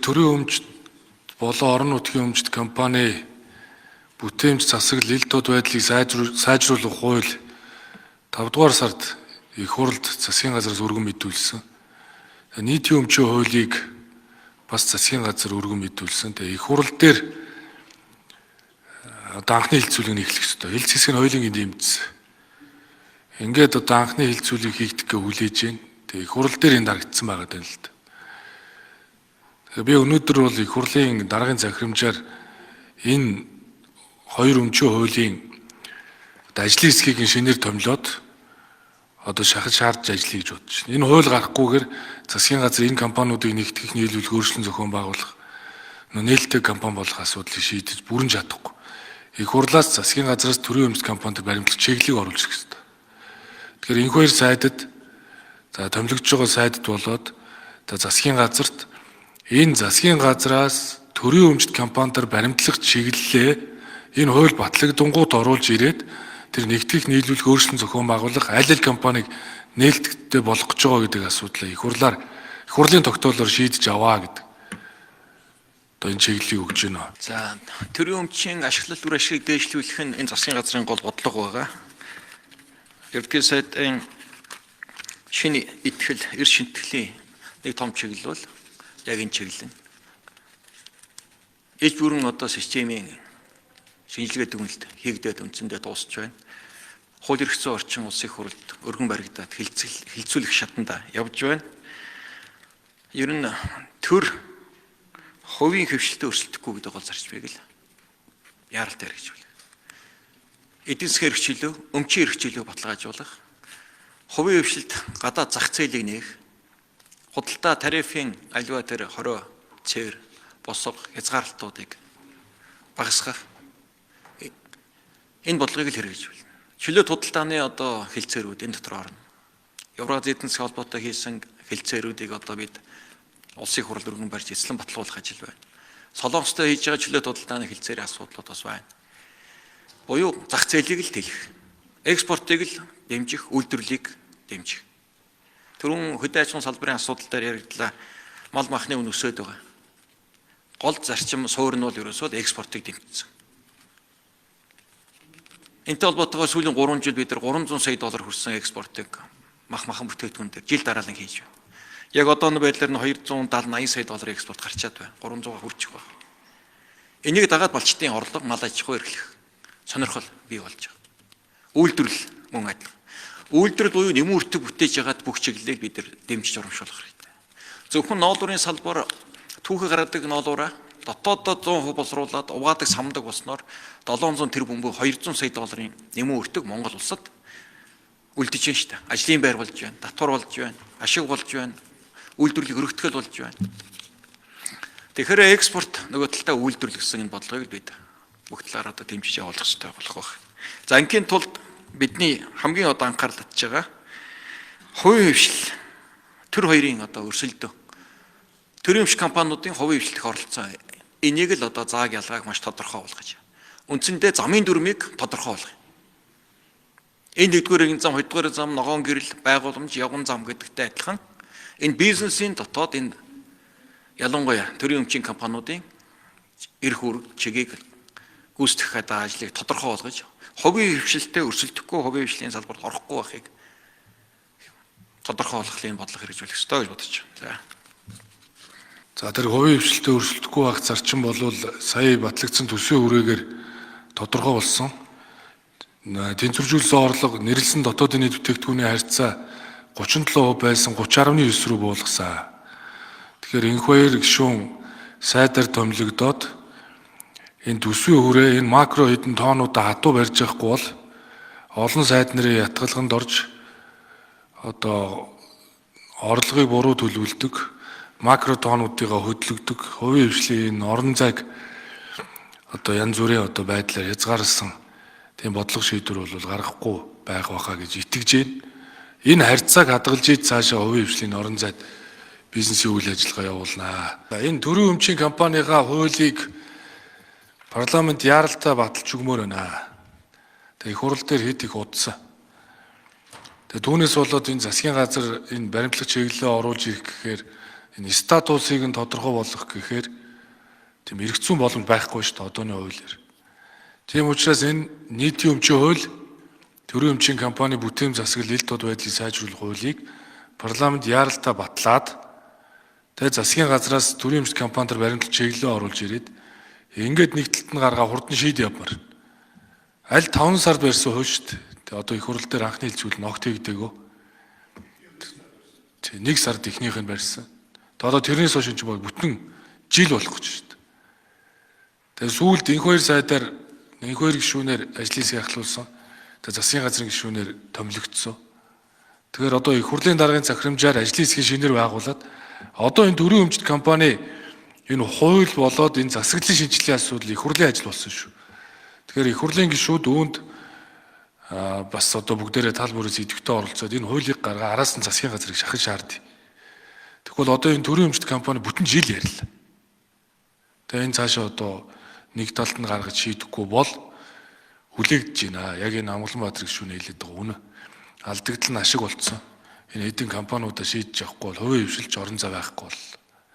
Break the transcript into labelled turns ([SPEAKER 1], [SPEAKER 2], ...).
[SPEAKER 1] Төрийн өмч болон орон нутгийн өмчт компани бүтээмж засаглал ил тод байдлыг сайжруулах хууль 5 дугаар сард их хурлд засгийн газраас өргөн мэдүүлсэн. Нийтийн өмчийн хуулийг бас засгийн газар өргөн мэдүүлсэн. Тэгээ их хурал дээр одоо анхны хэлцүүлэг нь эхлэх ёстой. Хэлц хэсэг нь хоёулангийн дэмжсэн. Ингээд одоо анхны хэлцүүлгийг хийгдэх гэ хүлээж байна. Тэгээ их хурал дээр энэ дарагдсан байгаа даа л да. Тэгээ би өнөөдөр бол их хурлын даргын захирамжаар энэ хоёр өмчийн хуулийн одоо ажлын хэсгийг шинээр томилоод одоо шахаж шаардж ажиллая гэж бодож байна. Энэ хууль гарахгүйгээр засгийн газар энэ компаниудыг нэгтгэх, нийлүүлэх, өөрчлөн зохион байгуулах, нээлттэй компани болох асуудлыг шийдэж бүрэн чадахгүй. Их хурлаас засгийн газраас төрийн өмч компанид баримтлах чиглэлийг оруулж ирэх хэрэгтэй. Тэгэхээр энэ хоёр сайдад, за томилогдож байгаа сайдад болоод за засгийн газарт энэ засгийн газраас төрийн өмчт компанидаар баримтлах чиглэлээ энэ хууль батлагдангууд оруулж ирээд тэр нэгтгэх, нийлүүлэх, өөрчлөн зохион байгуулах аль аль компанийг нээлттэй болгох гэж байгаа гэдэг асуудлаа их хурлын тогтоолоор шийдэж аваа гэдэг. Одоо энэ чиглэлийг өгч байна.
[SPEAKER 2] За, төрийн өмчийн ашиглалт үр ашигыг дээшлүүлэх нь энэ засгийн газрын гол бодлого байгаа. Ерөнхий сайдын шинэ итгэл, эрс шинтгэлийн нэг том чиглэл бол яг энэ чиглэл нь. Иж бүрэн одоо системийн шинжилгээ дүгнэлт хийгдээд үндсэндээ дуусч байна. Хууль эрх зүйн орчин улсын хурлд өргөн баригдаад хэлцүүлэх шатанда явж байна. Ер нь төр хувийн хэвшилтэд өрсөлдөхгүй гэдэг гол зарчмыг л яаралтай хэрэгжүүлэх. Эдийн засгийн эрх чөлөө, өмчийн эрх чөлөө баталгаажуулах, хувийн хэвшилт гадаад зах зээлийг нээх, худалдаа тарифын альва тэр хорой, цээр, босго, хязгаарлалтуудыг багасгах энэ бодлогыг л хэрэгжүүлнэ. Чөлөөт худалдааны одоо хэлцээрүүд энэ дотор орно. Еврази эдийн засгийн холбоотой хийсэн хэлцээрүүдийг одоо бид улсын хурал өргөн барьж эзлэн батлуулах ажил байна. Солонгостой хийж байгаа чөлөөт худалдааны хэлцээрийн асуудлууд бас байна. Буюу зах зээлийг л тэлэх, экспортыг л дэмжих, үйлдвэрлэлийг дэмжих. Түрүүн хөдөө аж ахуйн салбарын асуудал дээр яригдлаа. Мал махны үн өсөөд байгаа. Гол зарчим суурь нь бол ерөөсөө экспортыг дэмжсэн. Энтэй холбоотойгоор сүүлийн 3 жил бид нар 300 сая доллар хүрсэн экспортыг мах махан бүтээгдэхүүн дээр жил дараалан хийж байна. Яг одооны байдлаар нь 270 80 сая доллар экспорт гарчаад байна. 300-а хүрчих байна. Энийг дагаад балчдын орлого, мал аж ахуй эрхлэх сонирхол бий болж байгаа. Үйлдвэрлэл мөн адилхан. Үйлдвэрлэл буюу нэмэн үртэг бүтээж ягаад бүх чиглэлийг бид нар дэмжиж урамшуулах хэрэгтэй. Зөвхөн ноолуурын салбар түүхий гаргадаг ноолуураа дотооддоо 100% боловсруулад угаадаг самдаг болсноор 700 тэрбум буюу 200 сая долларын нэмэн өртөг Монгол улсад үлдэж байна шүү дээ. Ажлын байр болж байна, татвар болж байна, ашиг болж байна, үйлдвэрлэлийг өргөтгөл болж байна. Тэгэхээр экспорт нөгөө талдаа үйлдвэрлэл гэсэн энэ бодлогыг бид бүх талаар одоо дэмжиж явуулах хэрэгтэй болох байх. За, ингийн тулд бидний хамгийн одоо анхаарал татж байгаа хувийн хэвшил төр хоёрын одоо өрсөлдөө. Төрийн өмч компаниудын хувийн хэвшилтэх оролцоо энийг л одоо зааг ялгааг маш тодорхой болгож. Үндсэндээ замын дүрмийг тодорхой болгоё. Энэ нэгдүгээр эргэн зам, хоёрдугаар зам, ногоон гэрэл, байгууламж, явган зам гэдэгтэй адилхан энэ бизнесийн дотоод энэ ялангуяа төрийн өмчийн компаниудын эрх үүрэг чигийг гүйцэтгэх гэдэг ажлыг тодорхой болгож хувийн хэвшилтэд өрсөлдөхгүй, хувийн хэвшлийн салбарт орохгүй байхыг тодорхой болгохлын бодлого хэрэгжүүлэх ёстой гэж бодож байна.
[SPEAKER 1] За, тэр хувийн хэвшилтэд өрсөлдөхгүй байх зарчим бол сая батлагдсан төсвийн хүрээгээр тодорхой болсон. Тэнцвэржүүлсэн орлого нэрлсэн дотоодын нийт бүтээгдэхүүний харьцаа 37% байсан 30.9 рүү буулгасан. Тэгэхээр энх хоёр гишүүн сайдаар томилогдоод энэ төсвийн хүрээ энэ макро хэдэн тоонуудаа хатуу барьж явахгүй бол олон сайд нарын ятгалганд орж одоо орлогыг буруу төлөвлөдөг, макро тоонуудыгаа хөдлөгдөг, хувийн хэвшлийн энэ орон зайг одоо янз бүрийн одоо байдлаар хязгаарласан тийм бодлого шийдвэр бол гаргахгүй байх байхаа гэж итгэж байна. Энэ харьцааг хадгалж ид цаашаа хувийн хэвшлийн орон зайд бизнесийн үйл ажиллагаа явуулнаа. Энэ төрийн өмчийн компанийгаа хуулийг парламент яаралтай баталж өгмөр байна. Тэгээ их хурал дээр хэд их удсан. Тэгээ түүнээс болоод энэ засгийн газар энэ баримтлах чиглэлээ оруулж ирэх гэхээр Энэ статусыг нь тодорхой болгох гэхээр тийм эргэцүүн боломж байхгүй шүү дээ одооны хуулиар. Тийм учраас энэ нийтийн өмчийн хууль, төрийн өмчийн компани бүтээмж засаглал ил тод байдлыг сайжруулах хуулийг парламент яаралтай батлаад тэгээ засгийн газраас төрийн өмчт компанитар баримтлал чиглэлөө оруулж ирээд ингээд нэг талд нь гаргаа хурдан шийд явмаар. Аль 5 сард барьсан хууль шүү дээ. Тэгээ одоо их хурл дээр анхны хэлцүүл нь огт хийгдээгүй. Тэг нэг сард эхнийх нь барьсан. Тэгээ одоо тэрнээс хойш энэ чинь бүтэн жил болох гэж шүү дээ. Тэгээ сүүлд инх хоёр сайдаар инх хоёр гишүүнээр ажлын хэсгийг ахлуулсан. Тэгээ засгийн газрын гишүүнээр томилогдсон. Тэгэхээр одоо их хурлын даргын захирамжаар ажлын хэсгийг шинээр байгуулад одоо энэ төрийн өмчт компани энэ хууль болоод энэ засаглалын шинжилгээний асуудал их хурлын ажил болсон шүү. Тэгэхээр их хурлын гишүүд үүнд бас одоо бүгдээрээ тал бүрээс идэвхтэй оролцоод энэ хуулийг гаргаа араас нь засгийн газрыг шахах шаардъя. Тэгвэл одоо энэ төрийн өмчт компани бүтэн жил ярьлаа. Тэгээ энэ цаашаа одоо нэг талд нь гаргаж шийдэхгүй бол хүлээгдэж байна. Яг энэ Амгаланбаатар гишүүн хэлээд байгаа үнэ. Алдагдал нь ашиг болцсон. Энэ эдийн компаниудаа шийдэж явахгүй бол хувийн хвшилч орон зай байхгүй бол.